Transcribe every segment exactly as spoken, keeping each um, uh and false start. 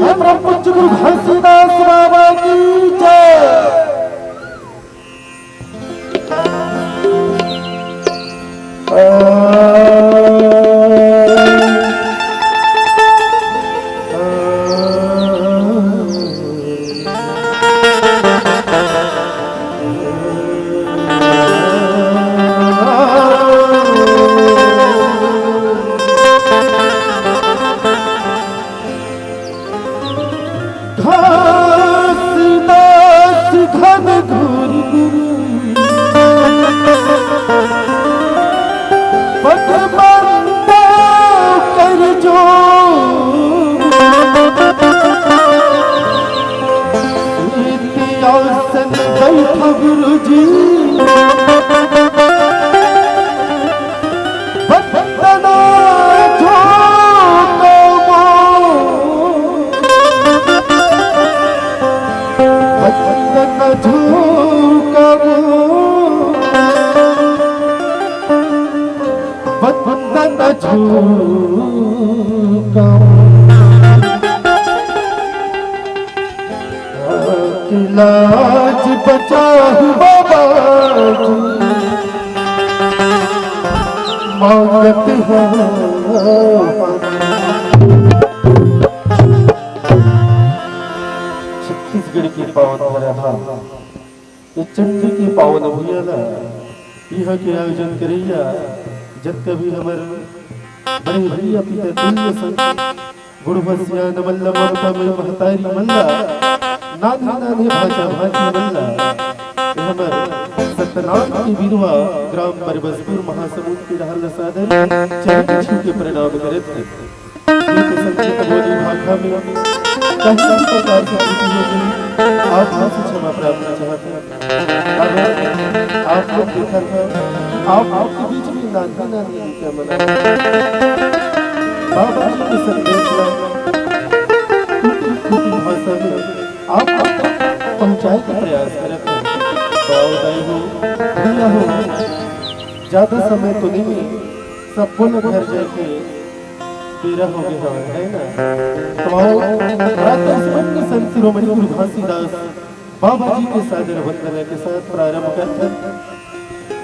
परम पूज्य गुरु घासीदास बाबा की जय। घासीदास घन घोर गुरु, पग बंदो कर जोर। श्वेत आसन बैठा गुरु जी, वंदना झुकावो। वंदना झुकावो। वंदना झुकावो। लाज बचाहु बाबा जी, मांगत हौं। छत्तीसगढ़ के पावन धरती, ये चंडी के पावन भुइयां ला, इहां के आयोजन करइया जतका भी हमर बड़े भैया पितर तुल्य संत बुढ़वा सियान मन ला, ममता में महतारी मन ला, नान्हे नान्हे भांचा भांची मन ला, ये हमर सतनाम के बिरवा ग्राम बरबसपुर महासमुंद के डहर ला सादर चरण छू के प्रणाम करत हे। ये तो संगीत बोली भाखा में कहीं भी प्रकार से त्रुटि हो गई, आप लोग से क्षमा प्रार्थना चाहते हैं। अब आप लोग देखा था, आप लोग के बीच में नान्हे नान्हे लइका मन बाबा जी के संदेश ला टूटी फूटी भाषा में आप तक पहुंचाए के प्रयास करत हैं। तो आओ दाई हो, भैया हो, ज्यादा समय तो नहीं है, सबो ला घर जाए के बेरा हो गए हवय, है ना? तो आओ, रात दस बज के संत शिरोमणि गुरु घासीदास बाबा जी के सादर वंदना के साथ प्रारंभ करथन।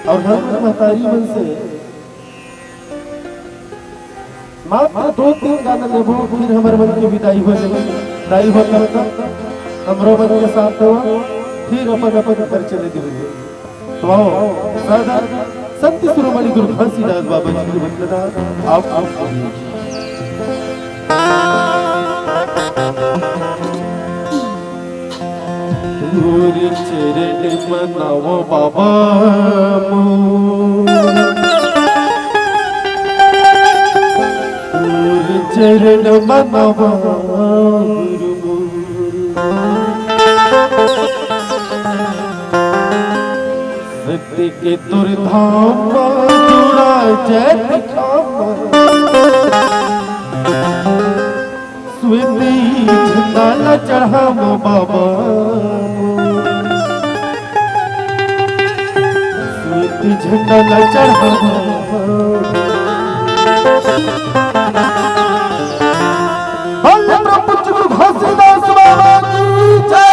और हमर महतारी मन से मात्र दो तीन गाना लेबो, फिर हमर मन के विदाई हो जाही। दाई हो तब तक हमरो मन के साथ हो, फिर अपन अपन घर चले दिही। तो आओ, सादर संत शिरोमणि गुरु घासीदास बाबा जी के वंदना। आप, आप, आप। तोर चरण मनावा बाबा मोर, तोर चरण मनावा गुरु मोर। सत्य के तोर धाम जुड़ा जैत खाम। श्वेत झंडा ला चढ़ावो बाबा, श्वेत झंडा ला चढ़ावो। बोल प्रभु गुरु घासीदास बाबा की जय।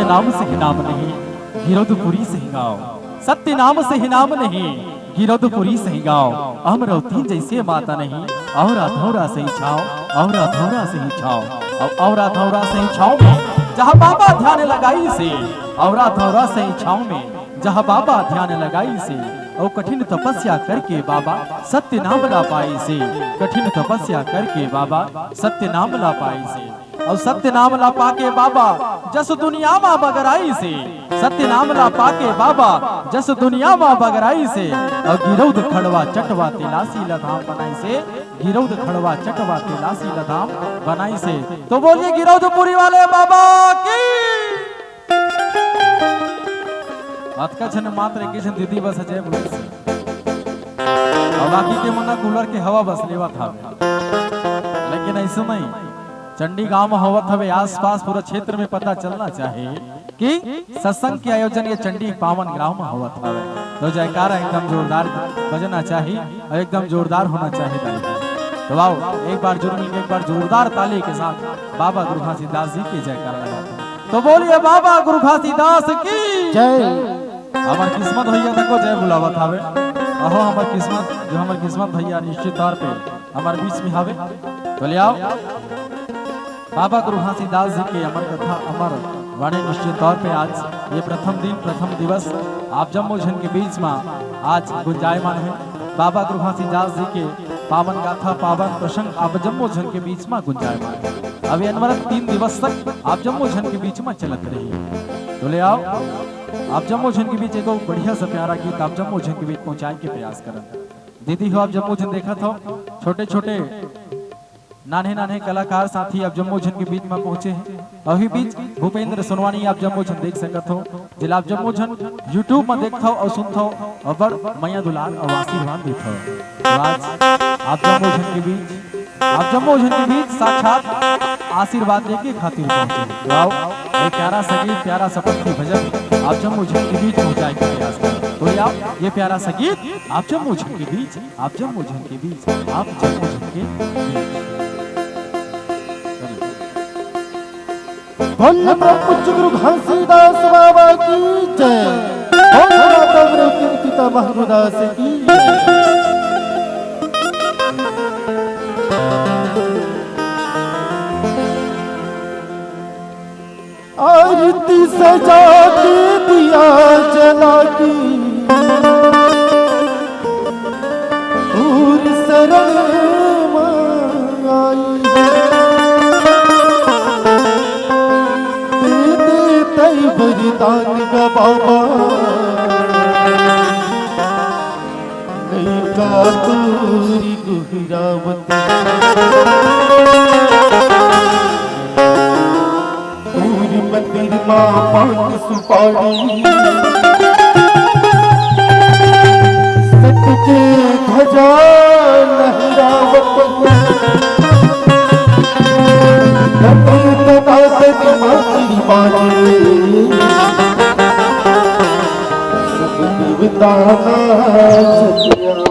नाम से ही नाम नहीं, गिरौदपुरी सही गाँव। सत्य नाम से ही नाम नहीं, गिरौदपुरी सही गाँव। अमरौती जैसे माता नहीं, औरा धौरा सही छाँव, औरा धौरा सही छाँव। अब औरा धौरा सही छाँव में जहाँ बाबा ध्यान लगाइसे, औरा धौरा सही छाँव में जहाँ बाबा ध्यान लगाइसे, अउ कठिन तपस्या करके बाबा सत्य नाम ला पाइसे, कठिन तपस्या करके बाबा सत्य नाम ला पाइसे। अउ सत्य नाम ला पाके बाबा जस दुनिया मा बगराइसे, सत्य नाम ला पाके बाबा जस दुनिया मा बगराइसे। अउ गिरौद खड़वा चटवा तिलासी ला धाम बनाइसे, गिरौद खड़वा चटवा तिलासी ला धाम बनाइसे। तो बोलिए गिरौदपुरी वाले बाबा की। अतका झन मात्र एक झन दीदी बस जय बोलिस। अउ बाकी के मन कूलर के हवा बस लेवत हवे। लेकिन ऐसे नहीं, चंडी गांव में होवत हवे, आसपास पूरा क्षेत्र में पता चलना चाहिए कि सत्संग के आयोजन ये चंडी पावन ग्राम में होवत हवे। तो जयकारा एकदम जोरदार बजना चाहिए अउ एकदम जोरदार होना चाहिए दाई। तो आओ, एक बार जुड़ मिल के एक बार जोरदार ताली के साथ बाबा गुरु घासीदास जी के जयकारा लगाते हैं। तो बोलिए बाबा गुरु घासीदास की जय। हमर किस्मत भैया तको जय बुलावत हवे। अहो हमर किस्मत, जो हमर किस्मत भैया निश्चित तौर पे हमर बीच में हवे। तो ले आओ, बाबा गुरु घासीदास जी के अमर कथा, अमर वाणी निश्चित तौर पे आज ये प्रथम दिन, प्रथम दिवस आप जम्मो झन के बीच में आज गुंजायमान है। बाबा गुरु घासीदास जी के पावन गाथा, पावन प्रसंग आप जम्मो झन के बीच में गुंजायमान है। अब ये अनवरत तीन दिवस तक आप जम्मो झन के बीच में चलत रही। तो ले आओ, आप जम्मो झन के बीच एगो बढ़िया सा प्यारा गीत आप जम्मो झन के बीच पहुंचाए के प्रयास करन। दीदी हो, आप जम्मो झन देखत हो, छोटे छोटे नान्हे नान्हे कलाकार साथी आप जम्मो झन के बीच में पहुंचे हैं। अभी बीच भूपेंद्र सोनवानी आप जम्मो झन देख सकत हो, जेला आप जम्मो झन YouTube में देखत हो अउ सुनत हो, अउ बड़ मया दुलार अउ आशीर्वाद देत हो। तो आज आप जम्मो झन के बीच, आप जम्मो झन के बीच साक्षात आशीर्वाद देके खातिर पहुंचे। तो आओ, ये प्यारा सा गीत, प्यारा सा पंथी भजन आप जम्मो झन के बीच पहुंचाए के प्रयास करो। तो आओ, ये प्यारा सा गीत आप जम्मो झन के बीच, आप जम्मो झन के बीच, आप जम्मो झन के बीच। धन्य प्रभु पूज्य गुरु घासीदास बाबा की जय। धन्य माता गुरु पिता महमुदास की जय। आरती सजा के दिया जला के और शरण माई दे दे तई वरदान गा बाबा। नैका तोरी गुहरावत तोरी मंदिर मा पान सुपारी सत के ध्वजा लहरावत तन तन तन मारी मारी सब देवता नाचत